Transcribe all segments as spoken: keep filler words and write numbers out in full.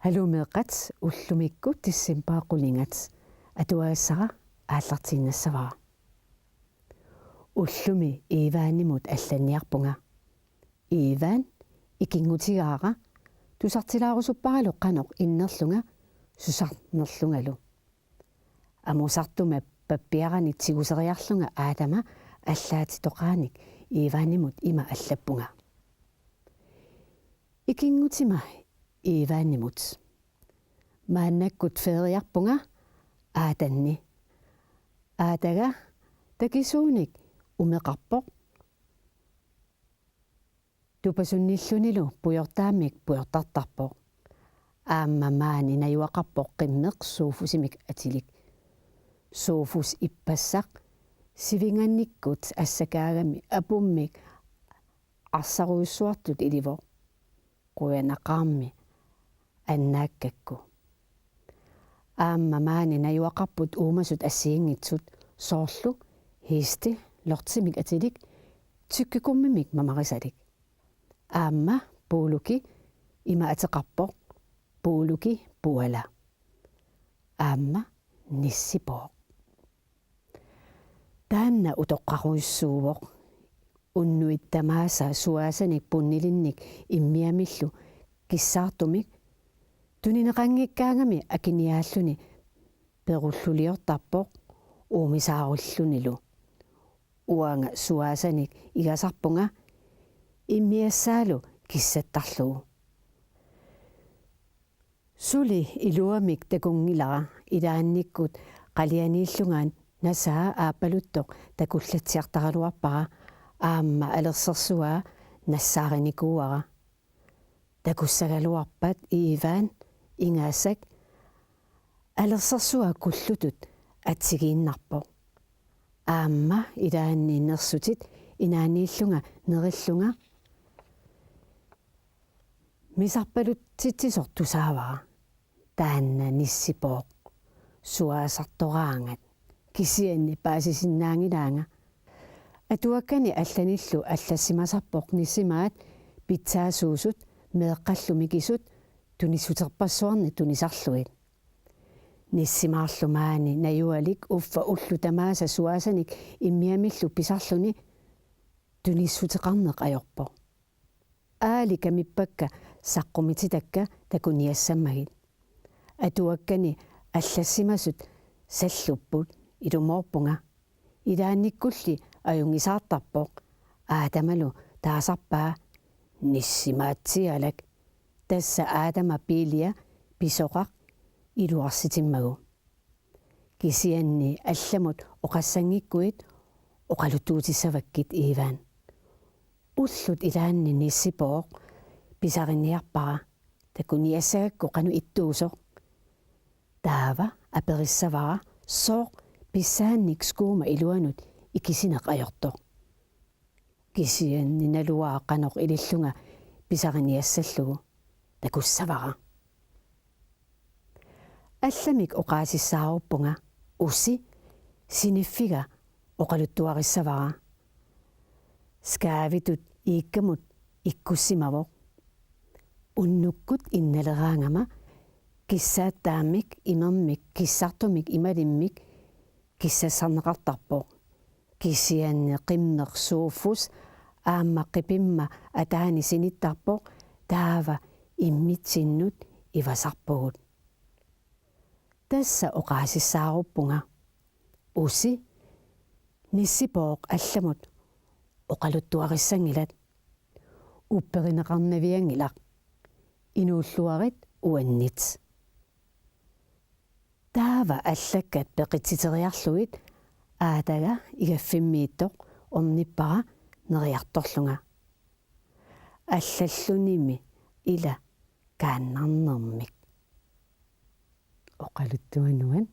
Aluu meeqqat, ullumikkut decembarip qulingat atuagassara aallartiinnassavara. Ullumi Ivanimut allanniarpunga. Ivan ikinngutigaara, tusartilaarusupparalu qanoq innerlunga susarnerlungalu. Amusartuma pappiarani tiguseriarlunga aatama allaatitoqaanik Ivanimut ima allappunga: Ikinngutima Ivanimut. Maannakkut feriarpunga aatanni. Aataga takisuunik umeqarpoq. Tupasunnillunilu pujortaammik pujortartarpoq. Aamma maani najugaqarpoq qimmeq Sofusimik atilik. Sofus ippassaq sivinganikkut assakaagami apummik arsarujussuartut ilivoq. Qujanaqaarmi annaakkakku. Aamma maani najugaqarput uumasut assigiinngitsut, soorlu Hiisti Lortimik atilik tyggegumminik mamarisalik. Aamma Puuluki ima ateqarpoq, Puuluki Puala. Aamma Nissipooq. Taanna utoqqarujussuuvoq. Unnuit tamaasa suaasanik punnilinnik immiamillu kissaartumik tunineqanngikkaangami akiniaalluni perulluliortarpoq uumisaarullunilu. Uanga suaasanik igasarpunga immiassaalu kissattarlugu. Suli iluamik takunngilara, ilaannikkut qalianiillunga nasaa aappaluttoq takullatsiartaraluarpara, aamma alersersuaa nassaarinikuuara. Takussagaluarpat Ivan ingasak alersersuaa kullutut atsigiinnarpoq. Aamma ilaanni nersutit inaaniillunga nerillunga misarpalutsitsisoq tusaavara. Taanna Nissipooq. Suaasartoraangat. Kisianni paasisinnaanngilaanga. Atuakkani allanillu allassimasarpoq nissimaat pitsaasuusut meeqqallu mikisut tunissuterpassuarnik tunisarlugit. Nissimaarlu maani najualik uffa ullut tamaasa suaasanik immiamillu pisarluni tunissuteqarneq ajorpoq. Aali kamippakka saqqumititakka takuniassammagit. Atuakkani allassimasut sallupput, ilumoorpunga. Ilaannikkulli ajunngisaartarpoq. Aatamalu taasarpaa: Nissimaatsialak. Tassa aatama biilia pisoqaq iluarsitimmagu. Kisianni allamut oqassanngikkuit oqaluttuutissavakkit, Ivan. Ullut ilaanni Nissipooq pisariniarpara, takuniassagakku qanoq ittuusoq. Taava aperissavara sooq pissaannik skuuma iluanut ikisineq ajortoq. Kisianni naluara qanoq ilillunga pisariniassallugu. Takussavara. Allamik oqaasissaaruppunga, usi siniffiga oqaluttuarissavara. Skaavitut iikkamut ikkussimavoq. Unnukkut innaleraangama kissaattaammik, imermik, kissartumik, imalimmik kissassarneqartarpoq. Kisianni qimmeq Sofus aamma qipimma ataani sinittarpoq, taava immitsinnut ivasarpugut. Tassa oqaasissaaruppunga, usi Nissipooq allamut oqaluttuarissanngilat. Upperineqarnavianngilaq. Inuulluarit uannit. Taava allakkat peqitsiteriarlugit aataga igaffimmiittoq ornippara neriartorlunga. Allallunimi ila kaannarnermik. Oqaluttuanuat.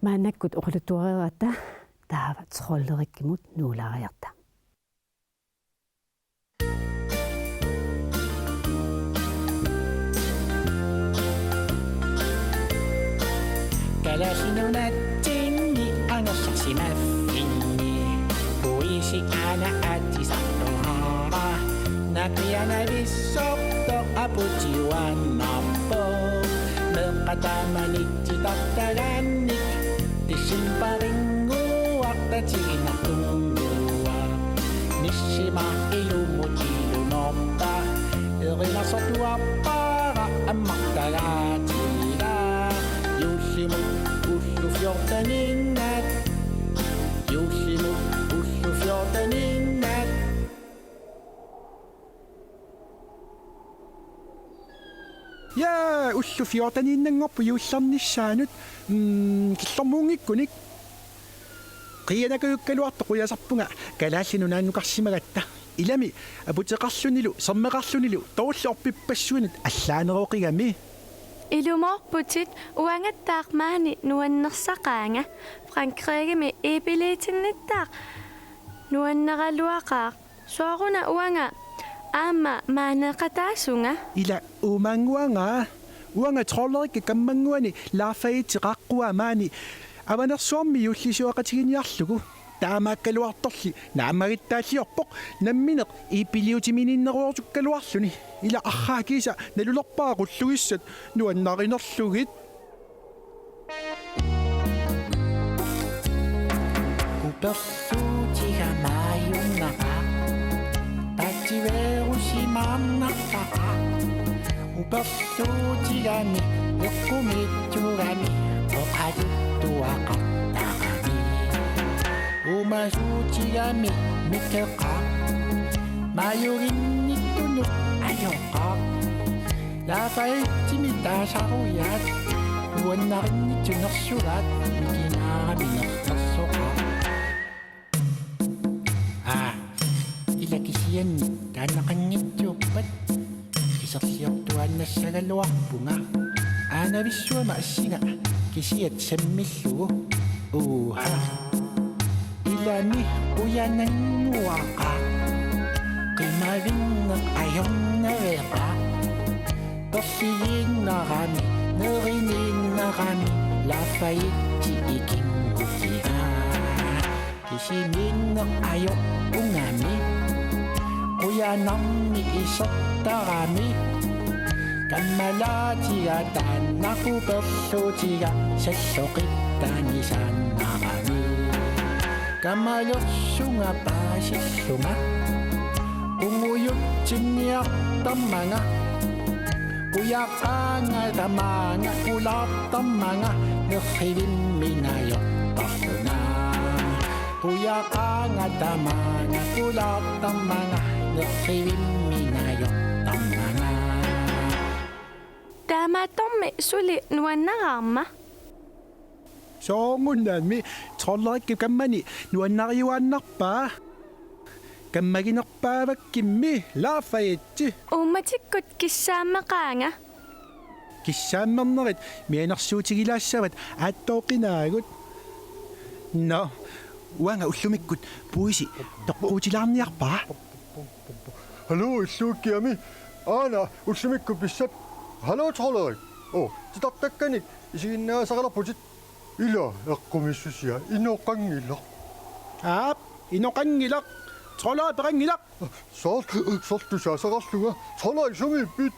Maannakkut oqaluttuareeratta taava Trolderikimut nuulaariarta. Kalaallit Nunatsinni angerlarsimaffinni puisi aana aatsisartuarama, naqianavissortoq Putiuaannarpoq meeqqat tamanit titartagaannik, decembarinnguaq tatiginartunnguaq. Nissima ilumut ilumoorpa, erinarsortuarpara ammartagaatiga. Juullimut ullut fjorteninnat, juullimut ullut fjorteninnat. Ja, ullut fjorteniinnanngorput juullernissaanut, mm, killormuunngikkunik. Qiianakujukkaluartoq qujasarpunga Kalaallit Nunaannukarsimagatta. Ilami aputeqarlunilu, sermeqarlunilu, torullu orpippassuinut allaaneroqigami. Ilumoorputit, uangattaaq maani nuannersaqaanga. Frankrigemi iipiliitinnittaaq nuanneraluaqaaq. Sooruna uanga aamma maaneeqataasunga? Ila uumaannguanga. Uanga Trolderikkip kammannguani Lafayette qaaqqua maani Avanersuarmi juullisueqatiginiarlugu. Taamaakkaluartorli naammagittaalliorpoq nammineq iipiliutiminiinnerujoortukkaluarluni. Ila arraa kiisa nalulerpara qullugissat nuannarinerlugit. Uperluutiga maajunnaqaaq, patsiveerusimaarnarpara. Uperluutigami eqqumiitsugami oqaluttuaqartarami. Uumasuutigami mikeqaaq, maajuginnittunut ajoqaaq. Lafayettemik taasarujaat, nuannarinnitsoq nersugaat, mikigaangami nersorsoqaaq. Aa, ila kisianni taannaqanngitsuuppat iserliortuaannassagaluarpunga. Aanavissuama assinga kisiat sammillugu. Uuha. Ilami qujanannguaqaaq, qimavinneq ajornaveqaaq. Perligiinnarami, neriniinnarami, Lafayette ikinngutigaa. Kisimiinneq ajorpungami, qujanarmi isertarami. Kammalaatiga taanna uperluutiga salloqittaanisaannarami. Kammalersunga paasillunga, ungujutsinniartarmanga. Qujaqaanga tamaanga pulaartarmanga, nerrivimmi najortarlunga. Qujaqaanga tamaanga pulaartarmanga, nerrivimmi najortarmanga. Taamaattormi suli nuannaraarma? Soorunami, Trolderikkip kammani nuannariuaannarpaa. Kammaginerpaavakkimmi Lafayette. Uummatikkut kissaammeqaanga. Kissaammernerit mianersuutigilaassavatit aattooqinaagut. Nå, uanga ullumikkut puisi toqquutilaarniarpara. Hallo, illuikkiami. Aana, ullumikkut pissap. Hallo, Trolderik. Oo, titartakkanik isiginnaagassaqalerputit. Ila eqqumiissusia, inoqanngilaq. Aap, inoqanngilaq. Trolderi peqanngilaq. Soorlu, soorlu tusaasaqarlunga. Trolderik, sumiippit?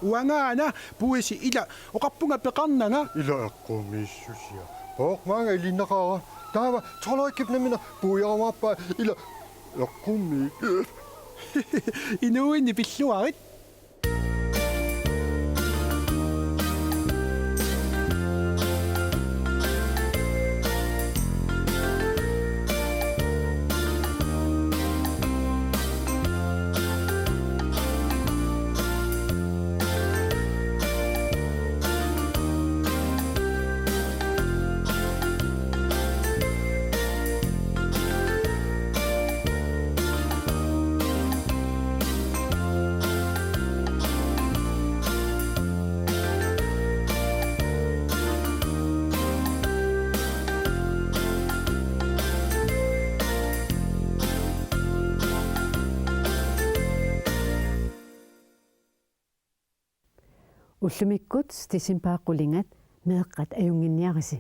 Uangaana puisi, ila oqarpunga peqarnanga. Ila eqqumiissusia. Pooq, maanga iliinnaqaara. Taava Trolderikkip nammineq puiarumaarpaa, ila eqqumiit. Inuuinni pilluarit. Ullumikkut decembarip qulingat meeqqat ajunnginniarisi.